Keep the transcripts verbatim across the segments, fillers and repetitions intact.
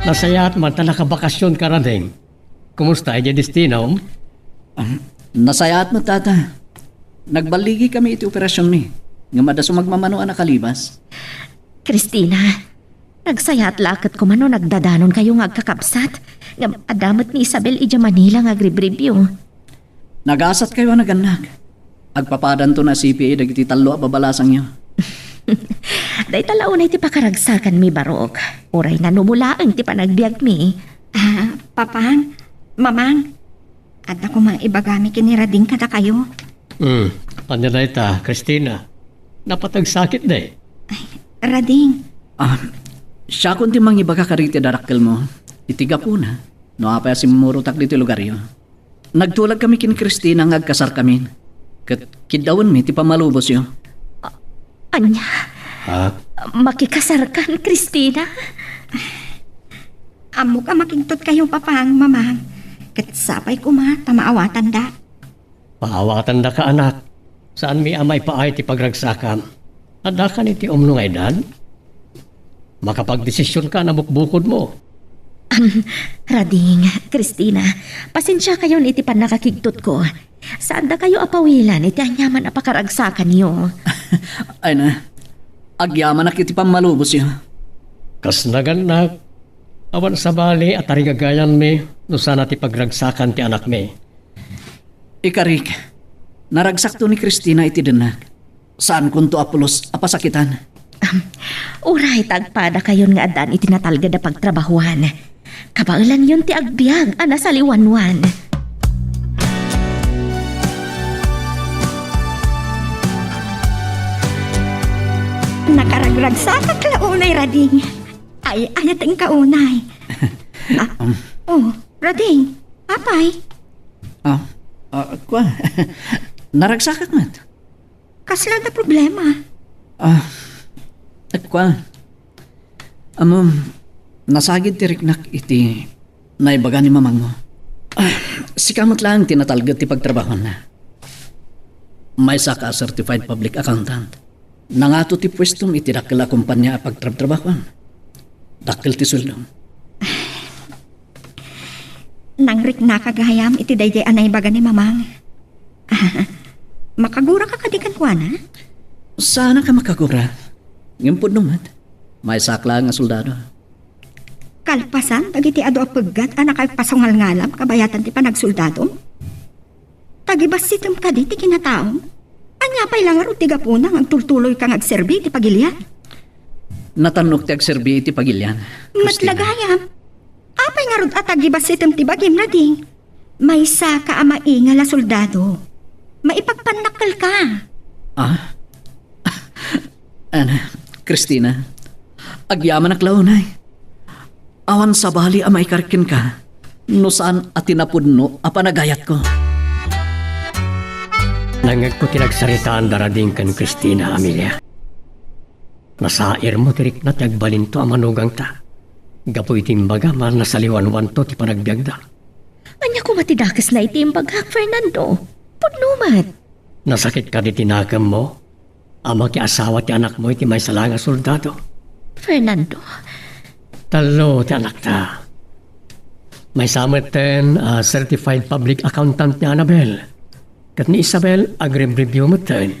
Nasayaat man ta nakabakasionka, Rading. Kumusta idiay destinom? Ah, nasayaat met, Tata. Nagballigikami iti operasionmi. Ngem adda sumagmamano a nakalibas. Christina, nagsayaat la ket koma no nagdadanonkayo nga agkakabsat. Ngem adda met ni Isabel idiay Manila nga agribribio. Nagasatkayo a nagannak. Agpapadanton a C P A dagiti tallo a babalasangyo. Dayta la unay ti pakaragsakanmi, Barok. Uray nanumo laeng ti panagbiagmi. Ah, Papang, Mamang, adda koma ibagami ken ni Rading kadakayo. Hmm, ania dayta, Christina? Napateg sakit, day? Ay, Rading. Ah, siakon ti mangibaga kadagiti darakkelmo. Iti gapuna, no apay a simmurotak ditoy lugaryo. Nagtulagkami ken Christina nga agkasarkamin. Ket kiddawenmi ti pammalubosyo. A-, ania? Ha? Makikasarkan, Christina? Ammok a makigtotkayo, Papang, Mamang. Ket sapay koma ta maawatanda. Paawatandaka, anak. Saanmi a maipaay ti pagragsakam. Addakan iti umno nga edad? Makapagdesisionka a nabukbukodmo. Am, Rading, Christina, pasensiakayon iti pannakakigtotko. Saandakayo a pawilan iti aniaman a pakaragsakanyo. Ay na, agyamanak iti pammalubosyo. Kas nagannak, awan sabali a tarigagayanmi no sana ti pagragsakan ti anakmi. Ikarik, naragsakto ni Christina iti dennak. Saankonto a pulos a pasakitan. Am, uray ta agpadakayon nga addaan iti natalged a pagtrabahuan. Kabaelanyon ti agbiag a nasaliwanwan. Nakaragragsakak la unay, Rading. Ay, ayatenka unay. Ah, Um. Oh, Rading, apay? Ah, ah, kua. Naragsakak met. Kasla da problema? Ah, kua. Amo, nasagid ti riknak iti naibaga ni mamangmo. Ah, sika met laeng ti natalged ti pagtrabahuanna. Maysaka a certified public accountant. Nangato ti puestom iti dakkel a kompania a pagtrabtrabahuam. Dakkel ti sueldom. Nangriknaka gayam iti daydiay a naibaga ni Mamang. Makaguraka kadi kenkuana? Saannak a makagura. Ngem pudno met. Maysak laeng a soldado. Kalpasan dagiti adu a peggat a nakaipasungalngalam kabayatan ti panagsoldadom? Tagibassitem kadi ti kinataom? Ania pay la ngarud ti gapuna nga agtultuloyka nga agserbi iti pagilian? Natanok ti agserbi iti pagilian, Met Christina. Lagayam, apay ngarud a tagibassitem ti bagim, Rading? Maysaka a maingal a soldado. Maipagpannakkelka. Ah? Ana, Christina, agyamanak la unay. Awan sabali a maikarik kenka no saan a ti napudno a panagayatko. Nangngegko ti nagsaritaan da Rading ken Christina, Amelia. Nasairmo ti rikna ti agbalinto a manugangta gapu iti imbagam a nasaliwanwanto ti panagbiagda. Ania koma ti dakesna iti imbagak, Fernando? Pudno met. Nasakit kadi ti nakemmo a makiasawa ti anakmo iti maysa laeng a soldado? Fernando. Tallo ti anakta. Maysa metten a certified public accountant ni Annabel. Ket ni Isabel, agribribio metten.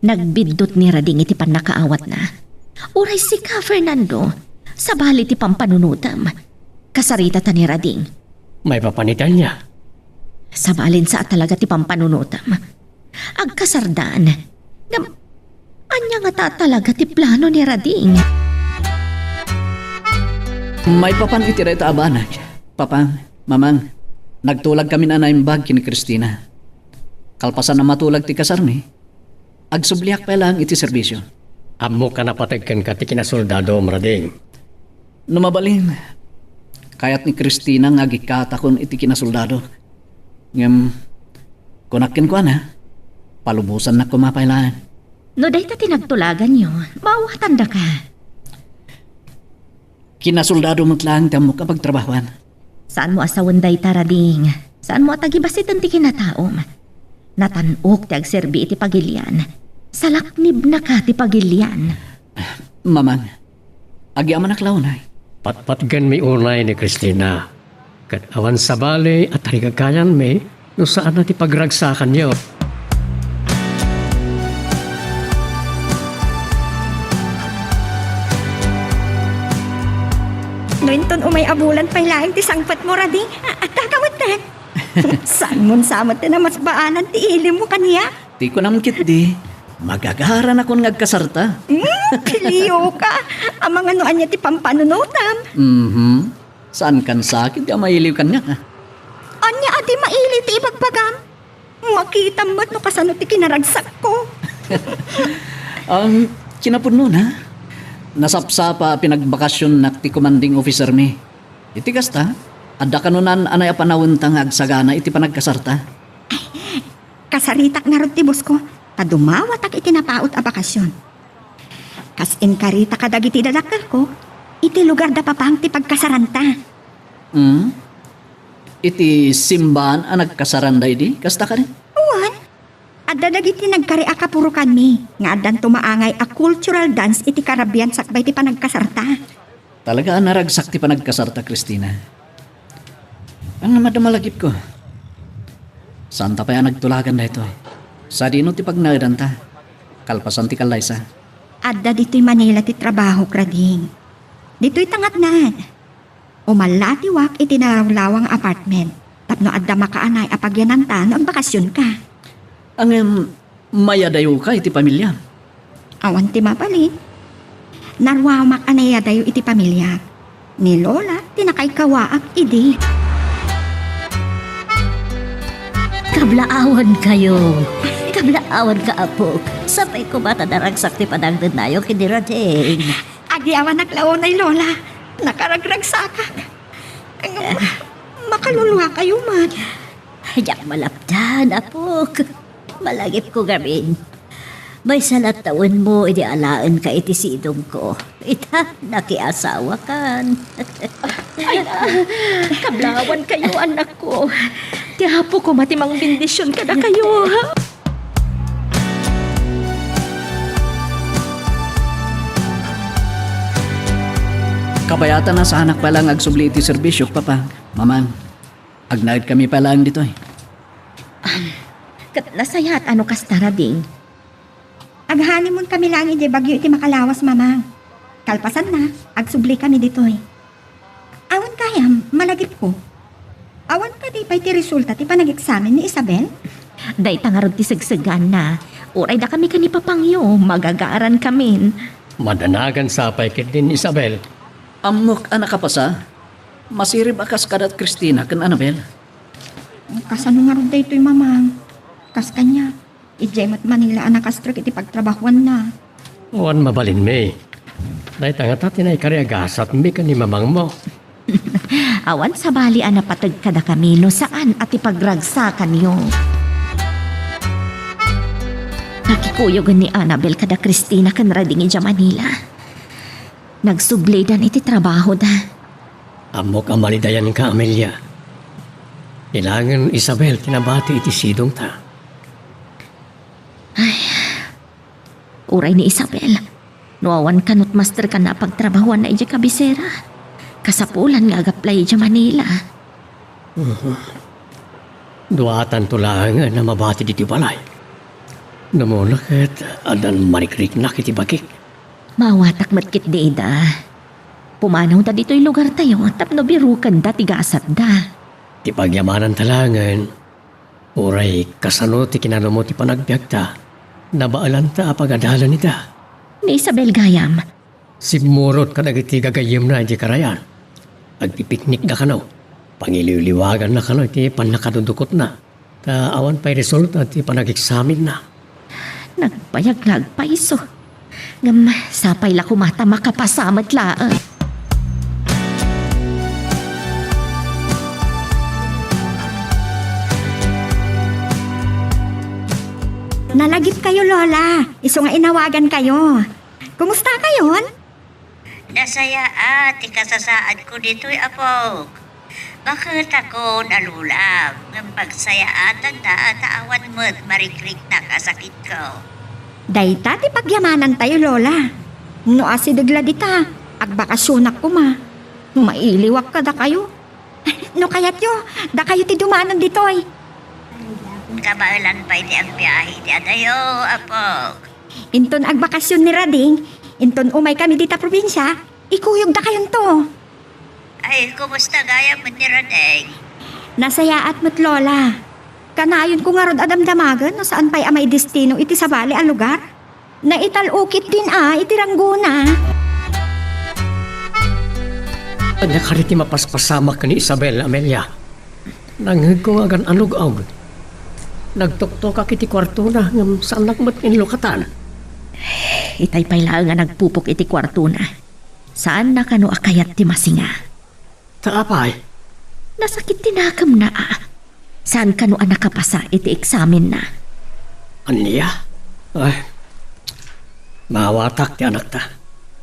Nagbiddut ni Rading iti pannakaawatna. Uray sika, Fernando, sabali ti pampanunotem. Kasarita ta ni Rading. Maipapan iti ania? Sabalin sa a talaga ti pampanunotem. Agkasardan. Ngem, ania ngata a talaga ti plano ni Rading? Maipapan iti dayta a banag, Papang, Mamang, nagtulagkamin a naimbag ken ni Christina. Kalpasan a matulag ti kasarmi, agsubliak pay laeng iti serbisio. Ammok a napateg kenka ti kinasoldadom, Rading. No mabalin, kayat ni Christina nga agikkatakon iti kinasoldadok. Ngem, kunak kenkuana, palubosannak koma pay laeng. No dayta ti nagtulaganyo, maawatandaka. Kinasoldado met laeng ti ammok a pagtrabahoan. Saanmo a sawen dayta, Rading. Saanmo a tagibasiten ti kinataom. Natan-ok ti agserbi iti pagilian. Salaknibnaka ti pagilian. Mamang, agyamanak la unay. Patpatgenmi unay ni Christina, ket awan sabali a tarigagayanmi no saan a ti pagragsakanyo. No inton umay a bulan pay laeng ti sangpetmo, Rading, a-, adda ka met ket? Saanmon sa met ti namasbaanan ti ilimmo kaniak? Ti kunam ketdi, magagaranakon nga agkasarta. Hmm, pilio ka. Amangan no ania ti pampanunotam. Mhm. Saankan sa ketdi a mailiw kaniak, a? Ania a di mailiw ti ibagbagam? Makitam met no kasano ti kinaragsakko. Ang kinapudnona, nasapsapa a pinagbakasionnak ti commanding officer mi. Iti kasta, adda kano naan-anay a panawenta nga agsagana iti panagkasarta. Kasaritak ngarud ti bosko, ta dumawatak iti napaut a bakasion. Kas inkarita kadagiti dadakkelko, iti lugar da Papang ti pagkasaranta. Hmm? Iti simbaan a nagkasaranda idi, kasta kadi? Wen, adda dagiti nagkari a kapurokanmi nga addanto maangay a cultural dance iti karabian sakbay ti panagkasarta. Talaga a naragsak ti panagkasarta, Christina. Ang madama lagipko. Saanta pay a nagtulagan daytoy. Sadino ti pagnaedanta? Kalpasan ti kallaysa. Adda ditoy Manila ti trabahok, Rading. Ditoy tangatnad. Umallatiwak iti nalawlawang apartment tapno adda makaanay a pagyananta no agbakasionka. Ngem, mayadayoka iti pamiliam? Awan ti mabalin. Naruamak a nayadayo iti pamiliak. Ni Lola ti nakaikawaak idi. Kablaawan kayo. Kablaawan ka, apok. Sapay koma ta naragsak ti panagdennayo ken ni Rading. Agiawanak la unay, Lola. Nakaragragsakak. Ngem, makaluluakayo met. Diak malapdan, apok. Malagipko ngamin. Maysa la tawenmo idi alaenka iti sidongko. Ita, nakiasawakan. Ay, ah, kablaawan kayo, anakko. Ti Apo koma ti mangbendision kadakayo. Kabayatan a saanak pay laeng agsubli iti serbisyok, Papa, Mamang. Agnaedkami pay laeng ditoy. Ket nasayaat a no kasta, Rading. Ag-honeymoon kami laeng idiay Baguio iti makalawas, Mamang. Kalpasanna, agsubli kami ditoy. Awan gayam, malagipko. Awan kadi pay ti resulta ti panag-eksamen ni Isabel? Dayta ngarud ti segsegaanna. Uray dakami ken ni Papangyo, magagaran kamin. Madanagan sa pay ketdin, Isabel. Ammok a nakapasa. Masirib a kas kada Christina ken Annabel. Kasano ngarud daytoy, Mamang? Kas kaniak, idiay met Manila a nakastrek iti pagtrabahuanna. Awan mabalinmi. Dayta ngata ti naikari a gasatmi ken ni mamangmo. Awan sabali a napateg kadakami no saan a ti pagragsakanyo. Nakikuyogen ni Annabel kada Christina ken Rading idiay Manila. Nagsublidan iti trabahoda. Ammok a malidayanka, Amelia. Ilaengen Isabel ti nabati iti sidongta. Ay, uray ni Isabel, no awan kano ti masterkanna a pagtrabahuanna idiay kabisera, kasapulan nga agaplay idiay Manila. Mhm. Duatanto laengen a mabati ditoy balay. Namuna ket addan marikriknak iti bagik. Maawatak met ketdi ida. Pumanawda ditoy lugartayo tapno birukenda ti gasatda. Ti pagyamananta laengen, uray kasano ti kinanumo ti panagbiagta, nabaelanta a pagadalan ida. Ni Isabel gayam. Simmurot kadagiti gagayyemna idiay karayan. Agpipiknikda kano. Pangiliwliwaganna kano iti pannakadudukotna. Ta awan pay resulta ti panageksaminna. Nagbayag la agpayso. Ngem sapay la koma ta makapasa met laeng. Nalagipkayo, Lola. Isu nga inawagankayo. Kumusta kayon? Nasayaat ti kasasaadko ditoy, apok. Baketako, nalulab, ngem pagsayaatanda ta awan met marikriknak a sakitko. Dayta ti pagyamanantayo, Lola. No asideg la dita, agbakasionak koma. Mailiwak kadakayo. No kayatyo, dakayo ti dumanon ditoy. Kabaelan pay ti agbiahe iti adayo, apok. Inton agbakasyon ni Rading, inton umay kami dita probinsia, ikuyog dakayonto. Ay, kumusta gayam met ni Rading? Nasayaat met, Lola. Kanayon ko ngarud a damdamagen no saan pay a maidestino iti sabali a lugar. Naital-o ketdin a iti ranggona. Ania kadi ti mapaspasamak ken ni Isabel, Amelia? Nangngegko nga agan-anug-og. Nagtuktokak iti kuartona ngem saannak met nga inlukatan. Itay pay laeng a nagpupok iti kuartona. Saanna kano a kayat ti masinga. Ta apay? Nasakit ti nakemna a. Saan kano a nakapasa iti eksamenna. Ania? Ay, maawatak ti anakta.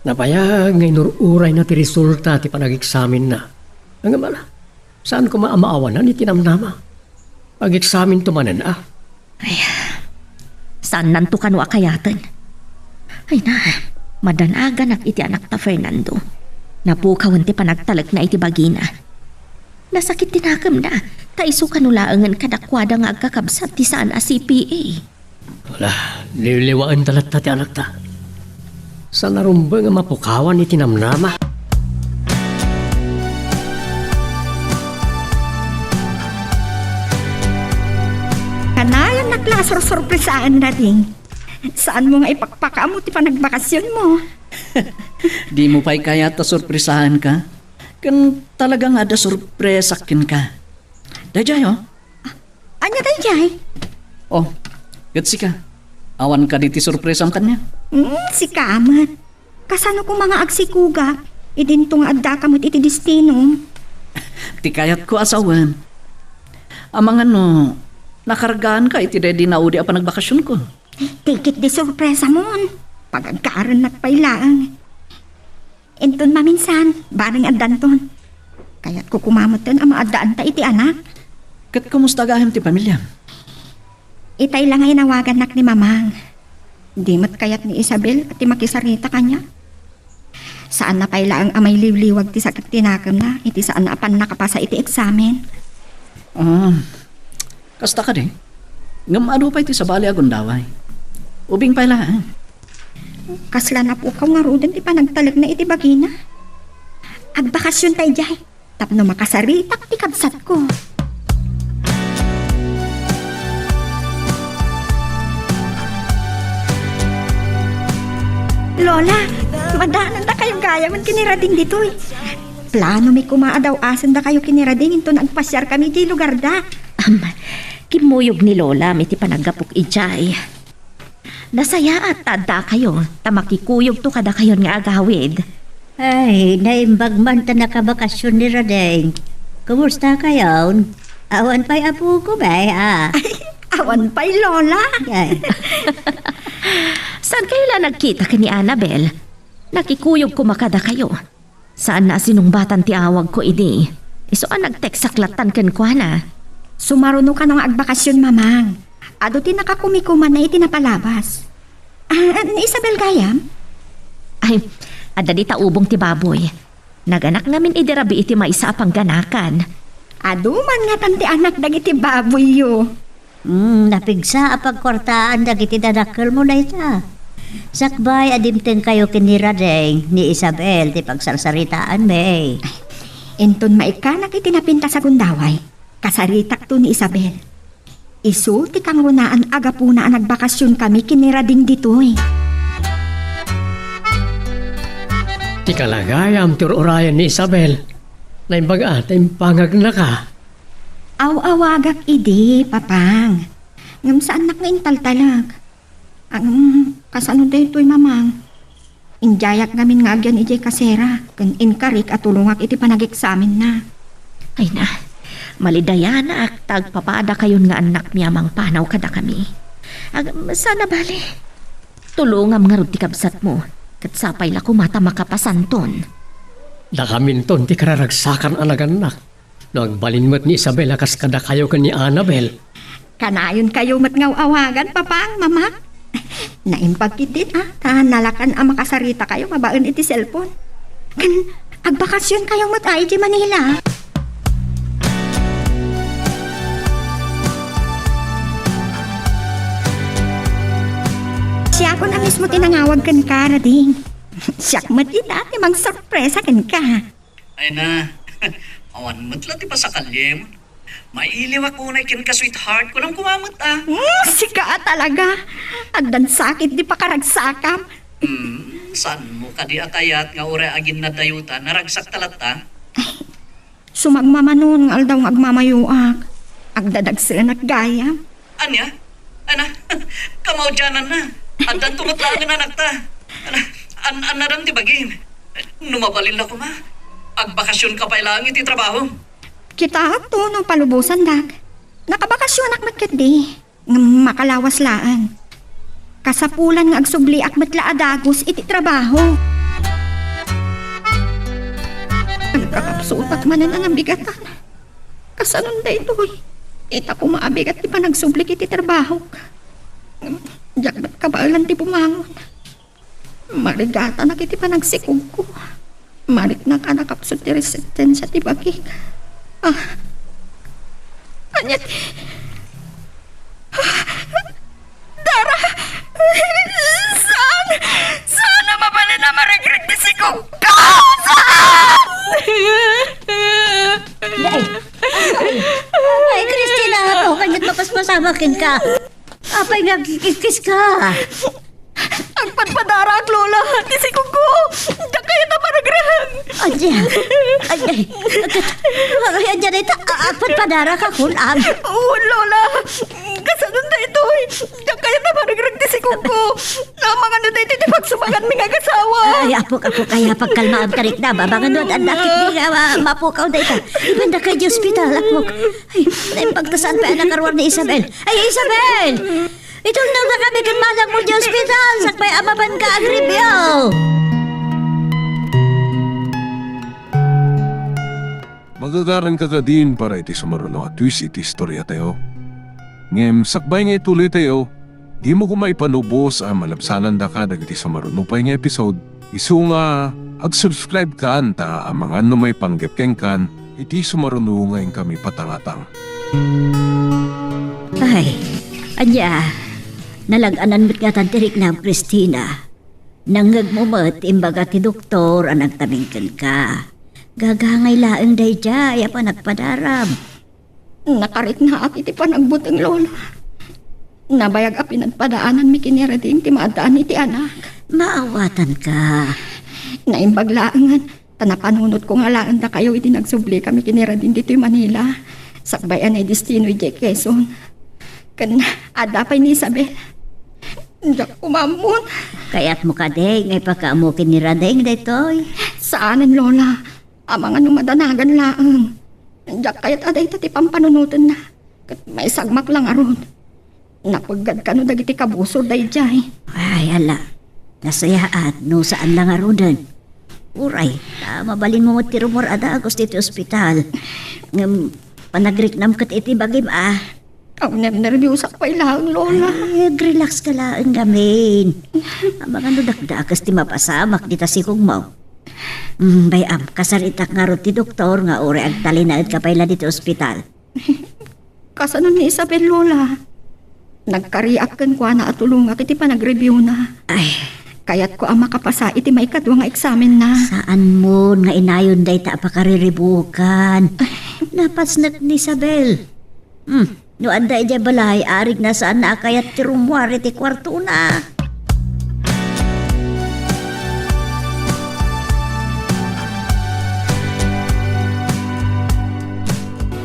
Nabayag nga inur-urayna ti resulta ti panag-eksamenna. Ngem ala, saan koma a maawanan iti namnama. Pag-eksamento manen a. Ay, saannanto kano a kayaten. Ay na, madanaganak iti anakta Fernando. Napukawen ti panagtalekna iti bagina. Nasakit ti nakemna, ta isu kano laengen kadakuada nga agkakabsat ti saan a C P A. Wala, liwliwaenta latta ti anakta. Saan a rumbeng a mapukawan iti namnama. Kanayon nak la a sursurpresaan, Rading. Saan mo nga ipakpakaammo ti panagbakasyon mo? Di mo pay kayat a surpresaan ka? Ken talaga nga adda surpresa kenka. Daydiay, oh. Ania daydiay? Oh, ket sika. Awan kadi ti surpresam kaniak? Mm, sika met. Kasano koma nga agsikogak, idinto nga addaka met iti destinom? Ti kayatko a sawen, amangan no nakargaanka iti daydi naudi a panagbakasionko. Ti ketdi surpresamon. Pagagkarennak pay laeng. Inton maminsan, bareng addanton. Kayatko koma metten a maaddaanta iti anak. Ket kumusta gayam ti pamiliam? Itay la nga inawagannak ni Mamang. Di met kayat ni Isabel ti makisarita kaniak. Saanna pay laeng a mailiwliwag ti sakit ti nakemna iti saan a pannakapasa iti eksamen. Ah, kasta kadi? Ngem adu pay ti sabali a gundaway. Ubing pay laeng. Kasla napukaw ngaruden ti panagtalekna iti bagina. Agbakasionta idiay tapno makasaritak ti kabsatko. Lola, madanondakayo gayamen ken ni Rading ditoy. Planomi koma a daw-asendakayo ken ni Rading inton agpasiarkami idiay lugarda. Am, kimmuyog ni Lolam iti panaggapok idiay. Nasayaat ta addakayo, ta makikuyogto kadakayon nga agawid. Ay, naimbag man ta nakabakasion ni Rading. Kumusta kayon? Awan pay apoko, bay, a? Ay, awan pay, Lola. Ay. Saan kayo la nagkita ken ni Annabel? Nakikuyog koma kadakayo. Saanna a sinungbatan ti awagko idi. Isu a nag-textak lattan kenkuana. Sumaruno kano nga agbakasion, Mamang. Adu ti nakakumikumanna iti napalabas. Ah, ni Isabel gayam? Ay, adda dita ubong ti baboy. Naganak ngamin idi rabii ti maysa a pangganakan. Adu man ngatan ti anak dagiti baboyyo. Hmm, napigsa a pagkuartaan dagiti dadakkelmo dayta. Sakbay a dimtengkayo ken ni Rading, ni Isabel ti pagsarsaritaanmi. Inton maikkanak iti napintas a gundaway, kasaritakto ni Isabel. Isu ti kangrunaan a gapuna a nagbakasionkami ken ni Rading ditoy. Ti kalagayam ti ur-urayan ni Isabel. Naimbag a ta impangagnaka. Aw-awagak idi, Papang. Ngem saannak nga intaltalek. Ngem kasano daytoy, Mamang? Indiayak ngamin nga agyan idiay kasera, ken inkarik a tulongak iti panageksaminna. Ay na, malidayanak ta agpapadakayon nga annakmi a mangpanaw kadakami. Ag-, sana bale, tulongam ngarud ti kabsatmo, ket sapay la koma ta makapasanton. Dakaminton ti kararagsakan a nagannak. No agbalin met ni Isabel a kas kadakayo ken ni Annabel. Kanayonkayo met nga aw-awagan, Papang, Mamak. Naimbag ketdin a, ta nalakan a makasaritakayo babaen iti cellphone. Ken, Agbakasionkayo met a idiay Manila? Siakon a mismo ti nangawag kenka, Rading. Siak met ita ti mangsorpresa kenka. Ay na, awan met la ti pasakaliam. Mailiwak unay kenka, sweetheart. Kunam koma met, ah. Hmm, sika a talaga. Addan sakit ti pakaragsakam. Hmm, saanmo kadi a kayat nga uray aginnadayuta, naragsak ta latta? Sumagmamano nga aldaw nga agmamayoak. Agdadagsenak gayam. Ania? Ana, kamaudiananna. Addanto met laengen anakta. Ana, an-, annadam ti bagim. No mabalinna koma, agbakasionka pay laeng iti trabaho. Kitaakto no palubosandak. Nakabakasionak met ketdi. Ngem makalawas laeng. Kasapulan nga agsubliak met la a dagus iti trabaho. Agkakapsutak manen a nabigatan. Kasanon daytoy? Ita koma a bigat ti panagsublik iti trabahok. Diak met kabaelan ti bumangon. Marigatanak iti panagsikogko. Mariknak a nakapsut ti resistensia ti bagik. Ah. Ania ti, Dara! Saan! Saan a mabalin a marigreg ti sikogko! Saan! Day! Ay, Christina, apo, kaniat mapaspasamak kenka. Apay nga agkikis ka? Agpadpadaraak, Lola. Ti sikogko. Diak kayat a marigreg. Ania? Ania? Ket, ay, ania dayta? A-, agpadpadarak a kun-am? Wen, Lola. Kasanon daytoy? Diak kayat a marigreg ti sikogko. Amangan no daytoy ti pagsumanganmi nga agasawa. Ay, apok, apok, aya, pagkalmaam, tariknam. Amangan no adda ketdi nga ma-, mapukaw dayta. Ibandaka idiay ospital, apok. Ay, naimbag ta saan pay a nakaruar ni Isabel. Ay, Isabel! Itulnogda kami ken manangmo idiay ospital, sakbay a mapanka agribio. Magagaranka kadin para iti sumaruno a twist iti istoriatayo. Ngem sakbay nga ituloytayo, dimo koma ipanubos a malabsanandaka dagiti sumaruno pay nga episode, isu nga agsubscribekan ta amangan no maipanggep kenkan iti sumaruno nga inkami patangatang. Ay, ania, nalag-anan met ngatan ti riknam, Christina. Nangngegmo met ti imbaga ti doktor a nagtabing kenka. Gagangay laeng daydiay a panagpadaram. Nakariknaak iti panagbuteng, Lola. Nabayag a pinadpadaananmi ken ni Rading ti maaddaan iti anak. Maawatanka. Naimbag laengen ta napanunotko nga alaendakayo idi nagsublikami ken ni Rading ditoy Manila, sakbay a naidestino idiay Quezon. Ken adda pay ni Isabel. Diak koma ammon. Kayatmo kadi nga ipakaammo ken ni Rading daytoy? Saanen, Lola. Amangan no madanagan laeng. Diak kayat a dayta ti pampanunotenna. Ket maisagmak la ngarud. Napeggad kano dagiti kabusor daydiay. Ay, ala. Nasayaat no saan la ngaruden. Uray, ta mabalinmo met ti rummuar a dagus ditoy ospital. Ngem panagriknam ket iti bagim a. Agnernerbiosak pay laeng, Lola. Ay, relax ka laeng ngamin. Amangan no dakdakes ti mapasamak dita sikogmo. Mm, bay-am, kasaritak ngarud ti doktor nga uray agtalinaedka pay la ditoy ospital. Kasano ni Isabel, Lola? Nagkariak kenkuana a tulongak iti panagreviewna. Ay. Kayatko a makapasa iti maikadua nga eksamenna. Saanmon nga inayon dayta a pakariribukan. Napasnek ni Isabel. Hmm, no adda idiay balay, arigna saanna a kayat ti rummuar iti kuartona.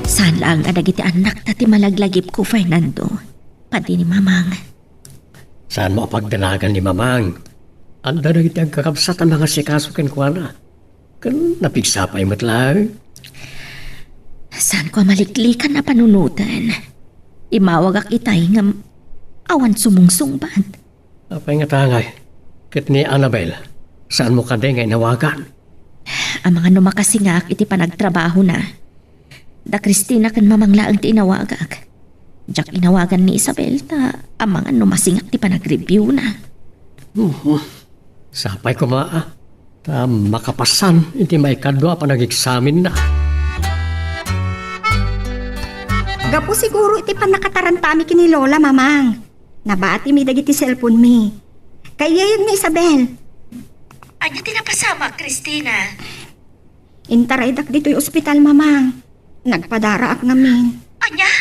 Saan laeng a dagiti annakta ti malaglagipko, Fernando. Pati ni Mamang. Saanmo a pagdanagan ni Mamang? Adda dagiti agkakabsat a mangasikaso kenkuana. Ken napigsa pay met laeng. Saanko a maliklikan a panunoten. Imawagak itay ngem awan sumungsungbat. Apay ngata ngay? Ket ni Annabel, saanmo kadi nga inawagan? Amangan no makasingak iti panagtrabahona. Da Christina ken Mamang laeng ti inawagak. Diak inawagan ni Isabel ta amangan no masingak ti panagreviewna. Mhm. Sapay koma, a. Ah, makapasan iti maikadua a panageksamenna. Gapu siguro iti pannakatarantami ken ni Lola, Mamang. Nabatimi dagiti cellphone-mi. Kayayyeg ni Isabel. Ania ti napasamak, Christina? Intaraydak ditoy ospital, Mamang. Nagpadaraak ngamin. Ania?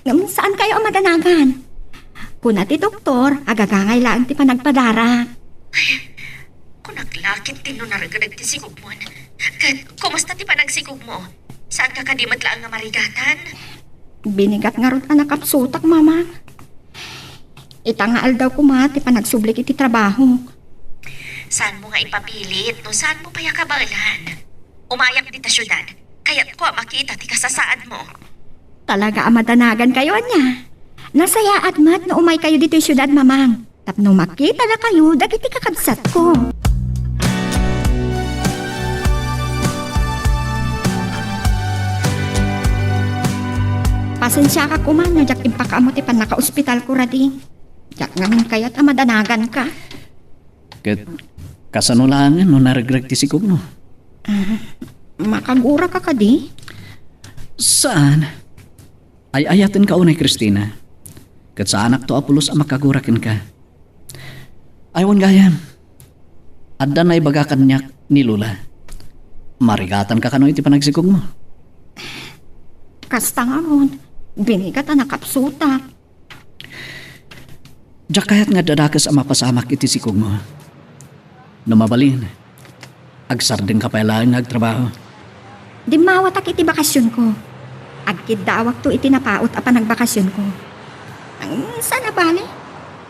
Ngem saankayo a madanagan. Kuna ti doktor, agagangay laeng ti panagpadara. Ay, kunak la ket ti no naregreg ti sigugmon. Ket, kumusta ti panagsigugmo? Saanka kadi met laeng nga marigatan? Binigat ngarud a nakapsutak, Mamang. Ita nga aldaw koma ti panagsublik iti trabaho. Saanmo nga ipapilit no saanmo pay a kabaelan? Umayak dita siudad. Kayatko a makita ti kasasaadmo. Talaga a madanagankayo, ania? Nasayaat met no umaykayo ditoy siudad, Mamang. Tapno makita dakayo dagiti kakabsatko. Pasensiaka koma no diak impakaammo ti pannakaospitalko, Rading. Diak ngamin kayat a madanaganka. Ket kasano laengen no naregreg ti sigugmo? Ah, makaguraka kadi? Saan? Ay-ayatenka unay, Christina. Ket saanakto a pulos a makagura kenka. Ay, wen gayam. Adda naibaga kaniak ni Lola. Marigatanka kano iti panagsigugmo? Kasta ngarud, binigat a nakapsutak. Diak kayat nga adda dakes a mapasamak iti sigugmo. No mabalin, agsardengka pay laeng nga agtrabaho. Dimmawatak iti bakasionko. Agkiddawakto iti napaut a panagbakasionko. Ang saan a bale?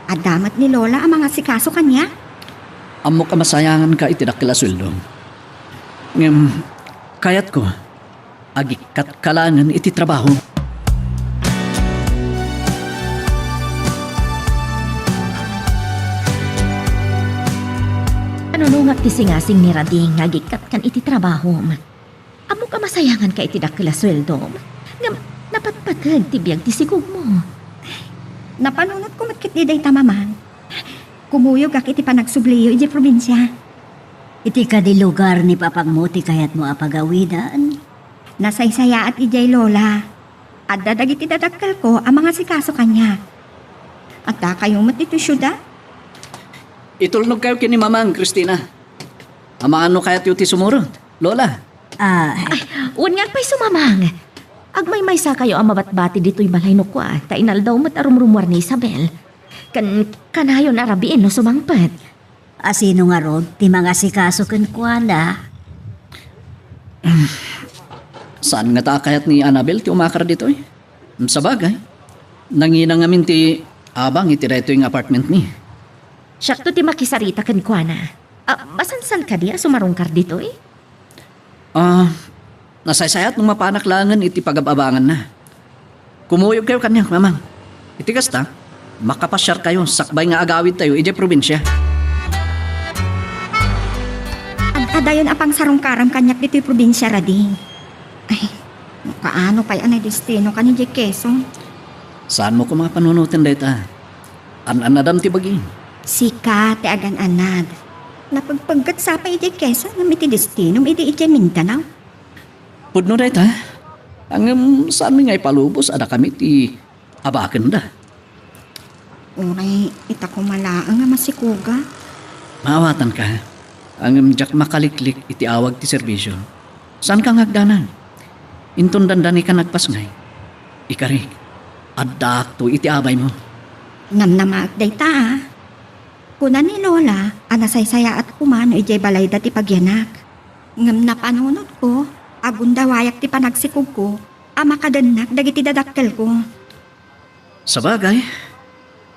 Adda met ni Lola a mangasikaso kaniak. Ammok a masayanganka iti dakkel a sueldo. Ngem, kayatko, agikkatka laengen iti trabaho. Nanunungak ti singasing ni Rading nga agikkatkan iti trabahom. Ammok a masayanganka iti dakkel a sueldom, ngem napatpateg ti biag ti sigugmo. Napanunotko met ketdi dayta, Mamang. Kumuyogak iti panagsubliyo idiay probinsia. Iti kadi lugar ni papangmo ti kayatmo a pagawidan? Nasaysayaat idiay Lola. Adda dagiti dadakkelko a mangasikaso kaniak. Addakayo met ditoy siudad? Itulnogkayo ken ni Mamang, Christina. Amangan no kayatyo ti sumurot, Lola. Ah, Ay, wen nga pay sumamang. Agmaymaysakayo a mabatbati ditoy balay no kua, ta inaldaw met a rumrumuar ni Isabel. Kan, kanayon a rabiin no sumangpet. Asino ngarud ti mangasikaso kenkuana? Saan ngata a kayat ni Annabel ti umakar ditoy? Sabagay, nangina ngamin ti abang iti daytoy nga apartment mi. Siakto ti makisarita kenkuana. Ah, masansan kadi a sumarungkar ditoy? Ah, nasaysayaat no mapanak laengen iti pagab-abanganna. Kumuyogkayo kaniak, Mamang. Iti kasta, makapasiarkayo sakbay nga agawidtayo idiay probinsia. Ad-, adayon a pangsarungkaram kaniak ditoy probinsia, Rading. Ay, kaano pay a nadestinokan idiay Quezon? Saanmo koma panunoten dayta? An-annadam ti bagim. Sika ti agan-annad. Napagpagget sa pay idiay Quezon ngem iti destinom idi idiay Mindanao. Pudno dayta. Ngem saanmi nga ipalubos a dakami ti abakenda. Uray ita koma laeng a masikuga. Maawatanka. Ngem diak makaliklik iti awag ti serbisio. Saanka nga agdanag? Inton dandani ka nagpasngay, ikarik, addaakto iti abaymo. Namnamaek dayta, a. Kuna ni Lola a nasaysayaat koma no idiay balayda ti pagyanak. Ngem napanunotko a gundawayak ti panagsikugko a makadennak dagiti dadakkelko. Sabagay,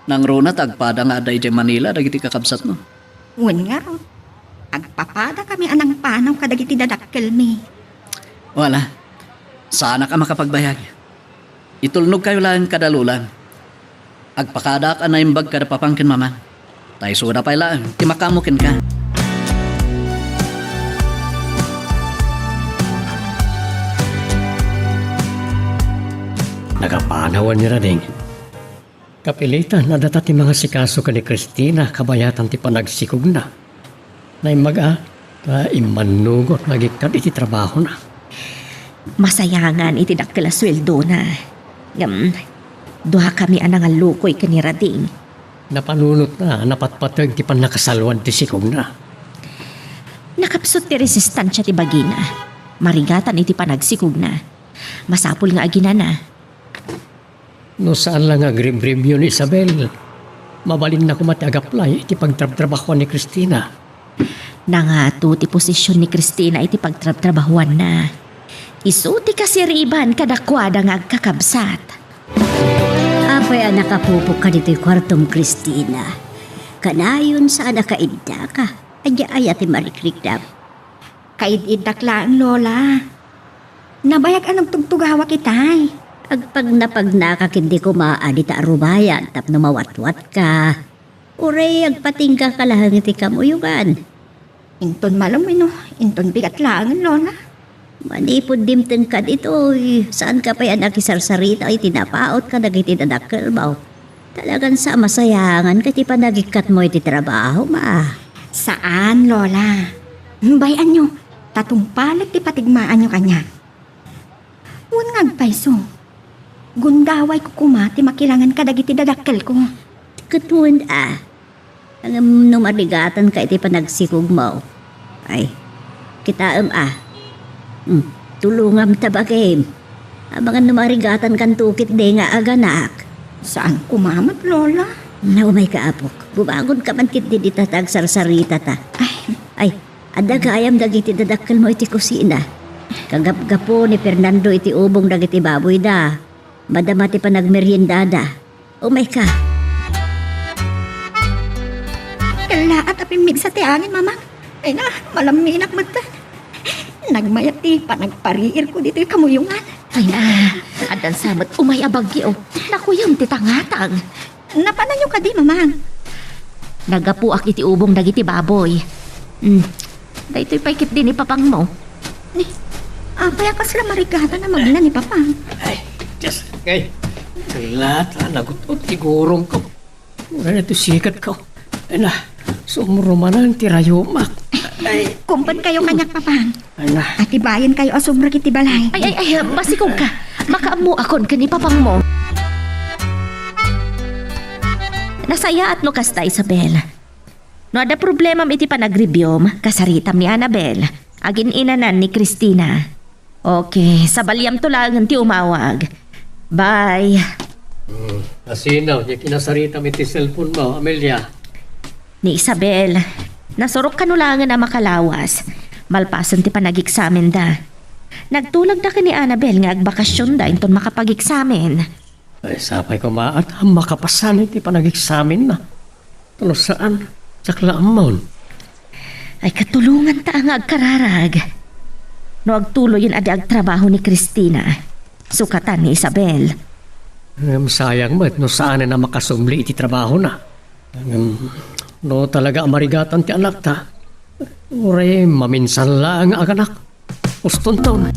nangruna ta agpada nga adda idiay Manila dagiti kakabsatmo. Wen ngarud, agpapadakami a nangpanaw kadagiti dadakkelmi. Wala, saanak a makapagbayag. Itulnogkayo laeng kada Lola. Agpakadaak a naimbag kada Papang ken Mamang. Ta isuda pay laeng ti makaammo kenka. Nagapanawan ni Rading. Kapilitan a data ti mangasikaso ken ni Christina kabayatan ti panagsikugna. Naimbag a, ta immannugot nga agikkat iti trabahona. Masayangan iti dakkel a sueldona. Ngem, duakami a nangallukoy ken ni Rading. Napanunotna, napatpateg ti pannakasalwad ti sikogna. Nakapsut ti resistansya ti bagina. Marigatan iti panagsikogna. Masapul nga aginana. No saan la nga agribribio ni Isabel, mabalinna koma ti agaplay iti pagtrabtrabahuan ni Cristina. Nangato ti posisyon ni Cristina iti pagtrabtrabahuanna. Isu ti kasiriban kadakuada nga agkakabsat. Apay a nakapupok ka ditoy kuartom, Cristina? Kanayon saan a kaiddaka. Ania aya ti marikriknam? Kaid-iddak laeng, Lola. Nabayag a nagtugtugawak itay. Agpagnapagnaka ketdi koma a dita a rumayan tapno mawatwatka. Uray agpatingga ka laeng iti kamuyongan. Inton malem wenno inton bigat laeng, Lola. Manipud dimtengka ditoy, saanka pay a nakisarsarita iti napaut kadagiti dadakkelmo. Talagan sa masayangan ka ti panagikkatmo iti trabahom a. Saan, Lola. Bay-anyo, ta tungpalek ti patigmaanyo kaniak. Wen nga agpayso, gundawayko koma ti makilangen kadagiti dadakkelko. Ket wen a, ngem no marigatanka iti panagsikogmo, ay, kitaem a. Hmm, tulongam ta bagim. Amangan no marigatankanto ketdi nga aganak. Saan koma met, Lola? Naumayka, apok. Bumangonka man ketdi dita ta agsarsaritata. Ay. Ay, adda gayam dagiti dadakkelmo iti kusina. Kagapgapo ni Fernando iti ubong dagiti baboyda. Madama ti panagmeriendada. Umayka. Kellaat a pimmigsa ti angin, Mamang. Ay na, malamminak met. Nagmayat ti panagpariirko ditoy kamuyongan. Ay na, addan sa met umay a bagyo. Nakuyam ti tangatang. Napananyo kadi, Mamang? Naggapuak iti ubong dagiti baboy. Hmm. Daytoy pay ketdi ni papangmo. Ni, apay a kasla marigatan a magna ni Papang? Ay, Diyos, kay, lahat la nagut-ot ti gurongko. Uray na ti sikatko. Ay na, sumrumanan ti rayumak. Ay. Kumpankayo kaniak, Papang. Ay na. Atibayenkayo a sumrek iti balay. Ay, ay, ay, basikog ka. Makaammoakon ken ni papangmo. Nasayaat no kasta, Isabel. No adda problemam iti panagribiom, kasaritam ni Annabel. Agin-inanan ni Cristina. Okay, sabaliamto laengen ti umawag. Bye. Hmm, asino, di kinasaritam iti cellphone mo, Amelia? Ni Isabel, nasurok kano laengen a makalawas, malpasen ti panageksamenda. Nagtulagda ken ni Annabel nga agbakasionda inton makapageksamen. Ay, sapay koma a makapasan iti panageksaminna. No saan, diak la ammon. Ay, katulonganta nga agkararag. No agtuloyen a di agtrabaho ni Cristina, sukatan ni Isabel. Ngem sayang met no saanen a makasubli iti trabahona. Ngem no talaga a marigatan ti anakta, uray maminsan laeng nga aganak. Ustonton.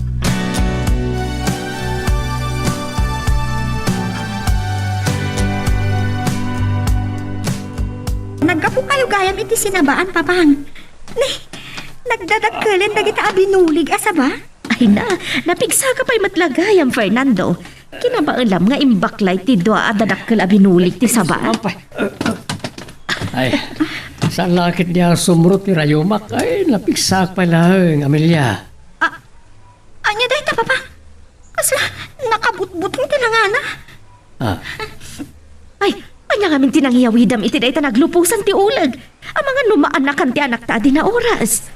Naggapu kayo gayam iti sinabaan, Papang. Ni, nagdadakkelen dagita a binulig a saba? Ay na, napigsaka pay met la gayam, Fernando. Kinabaelam nga imbaklay ti dua a dadakkel a binulig ti saba. Ay, saan la ket dia sumrot ti rayumak? Ay, napigsak pay laeng, Amelia. Ah, ania dayta, Papa? Kasla nakabutbuteng ti langana? Ah. Ay, ania ngamin ti nangiyawidam iti dayta nagluposan ti uleg? Amangan no maanakan ti anakta a di naoras.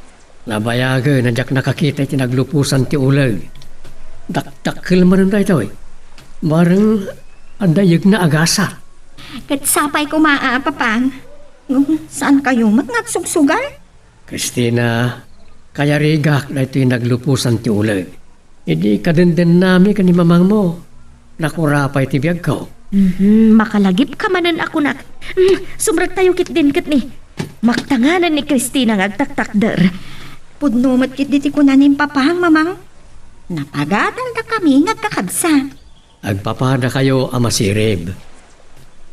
Nabayagen a diak nakakita iti nagluposan ti uleg. Dakdakkel manen daytoy. Bareng adda yegna a gasat. Ket sapay koma a, Papang. Ngem saan kayo met nga agsugsugal? Cristina, kayarigak daytoy nagluposan ti uleg. Idi kadendennami ken ni mamangmo, nakurapay ti biagko. Mhm, makalagip ka manen a kunak. Mm, sumrektayo ketdin ket ni. Maktanganan ni Cristina nga agtaktakder. Pudno met ketdi ti kuna ni Papang, Mamang. Napagadaldakami nga agkakabsat. Agpapadakayo a masirib.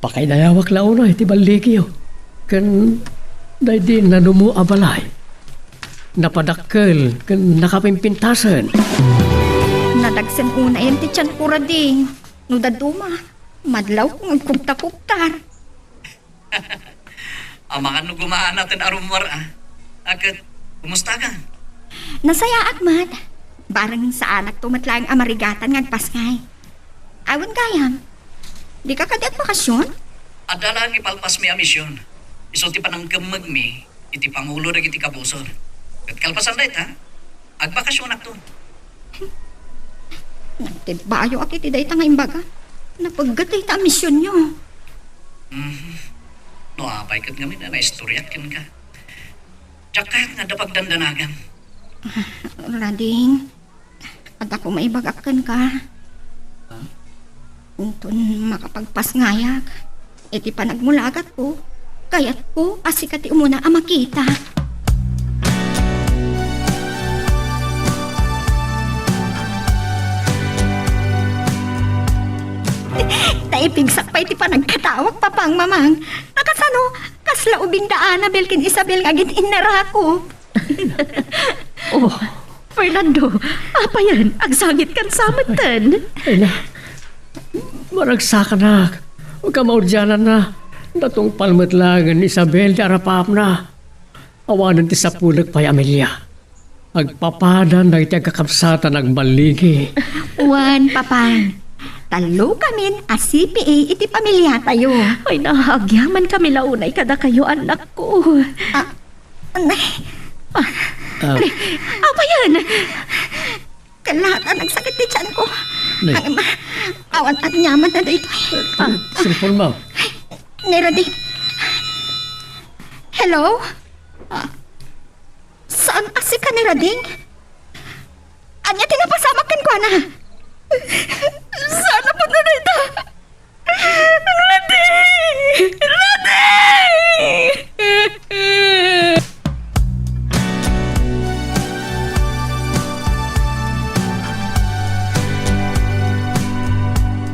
Pakaidayawak la unay ti balligyo. Ken daydi nanumo a balay. napadakkel ken nakapimpintasen. Nadagsen unayen ti tianko, Rading. No dadduma, madlawko nga agkuktakuktar. Amangan no gumaana ten arummuar, a. A ket, kumusta ka? Nasayaat met. Bareng saanakto met laeng a marigatan nga agpasngay. Awan gayam. Dika kadi agbakasyon? Adda laeng ipalpasmi a mision. Isu ti panangkemmegmi iti pangulo dagiti kabusor. Ket kalpasan dayta, agbakasionakto. Nagtibbayo a ket iti dayta nga imbaga. Napeggep dayta a misionyo. Mhm. No apay ket ngamin a naistoriak kenka. Diak kayat nga adda pagdandanagan. Rading, adda ko maibagak kenka. Inton makapagpasngayak iti panagmulagatko, kayatko a sika ti umuna a makita. Naipigsak pay ti panagkatawak, Papang, Mamang. Nakasano, kasla ubing da Annabel ken Isabel nga agin-innarakop. Oh, Fernando, apayen, agsangitkan sa metten. Ay na, maragsakanak. Kamaudiananna, natungpal met laengen ni Isabel ti arapaapna. Awanen ti sapulek pay, Amelia. Agpapadan dagiti agkakabsatan agballigi. Wen, Papang. Tallo kamin a C P A iti pamiliatayo. Ay, naagyaman kami la unay kadakayo, annakko. Ah, Nay. Ah. Ah. Nay, apayen? Kalahat a nagsakit ti tianko. Nay. Ay, ma, awan aniaman na daytoy. Ah. Cellphone mo. Ni Rading. Hello? Ah. Saan a sika ni Rading? Ania ti napasamak kenkuana? Saan a pudno dayta? Rading! Rading!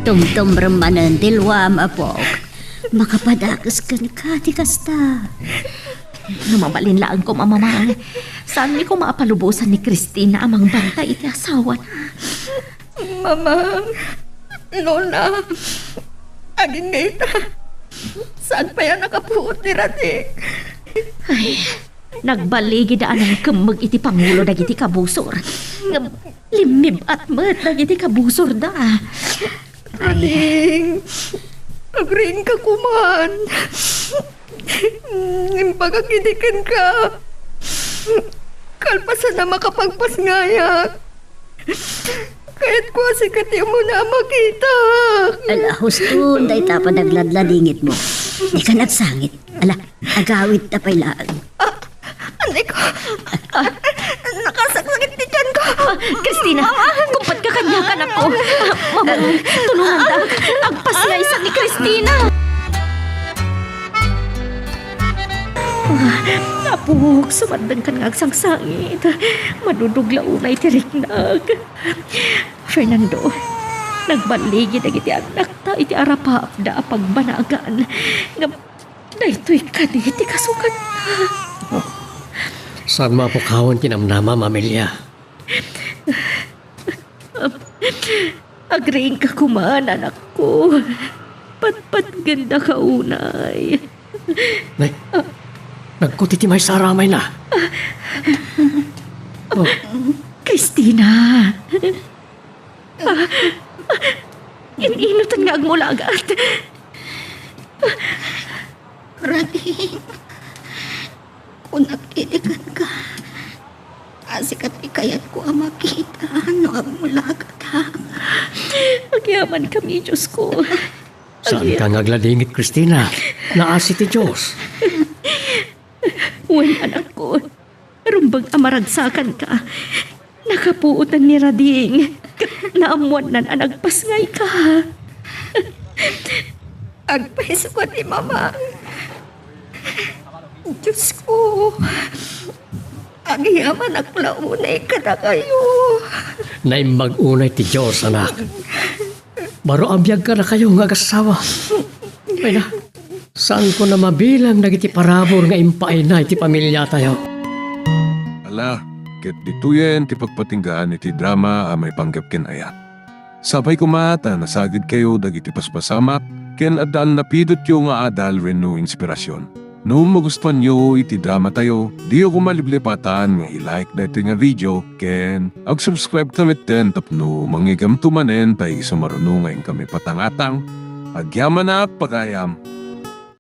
Tumtumrem manen ti luam, apok. Makapadakes kenka ti kasta. No mabalin laeng koma, Mamang, saanmi koma a palubosan ni Cristina a mangbantay iti asawana. Mamang, Lola, agingga ita. Saan pay a nakapuot ni Rading? Ay, nagbaligi da a nangkemmeg iti pangulo dagiti kabusor. Ngem limmib-at met dagiti kabusorda. Rading, agriingka koman. Imbagak idi kenka. Kalpasan a makapagpasngayak, kayatko a sika ti umuna a makitak. Ala, husto, dayta panagladladingitmo. Dika nagsangit. Ala, agawidta pay laeng. Ah, anay ko. Ah, nakasaksakit ti tianko. Ah, Cristina, kumpatka kaniak, anakko. Ah, Mamang, tulongantak. Agpasngaysak ni Cristina. Ah, apok, sumardengkan nga agsangsangit. Madudog la unay ti riknag. Fernando, nagbaligi dagiti annakta iti arapaapda a pagbanagan. Ngem daytoy kadi ti kasukat. Saan mapukawan ti namnamam, Amelia? Agriingka koman, anakko. Patpatgenda ka unay. Nay, nagkuti ti maysa a ramayna. Oh. Cristina. Ah, ah, in-inutan nga agmulagat. Rading, kunak idi kenka, a sika ti kayatko a makita no agmulagatak. Agyamankami, Diosko. Saanka nga agladingit, Cristina. Naasi ti Dios. Wen, anakko. Rumbeng a maragsakanka. Nakapuotan ni Rading. Ket naammoannan a nagpasngayka. Agpayso kadi, Mamang. Diosko, agyamanak la unay kadakayo. Naimbag unay ti Dios, anak. Baro a biag kadakayo nga agassawa. Ay na, saanko a mabilang dagiti parabur nga impaayna iti pamiliatayo. ala, ket ditoyen ti pagpatinggaan iti drama a maipanggep ken ayat. Sapay koma ta nasagidkayo dagiti paspasamak ken adda a napidotyo nga adal wenno inspirasyon. No magustuanyo iti dramatayo, diyo koma liplipatan nga i-like daytoy nga video ken ag-subscribe ta metten tapno mangigamto manen ta isu maruno nga inkami patangatang. Agyamanak, pagayam!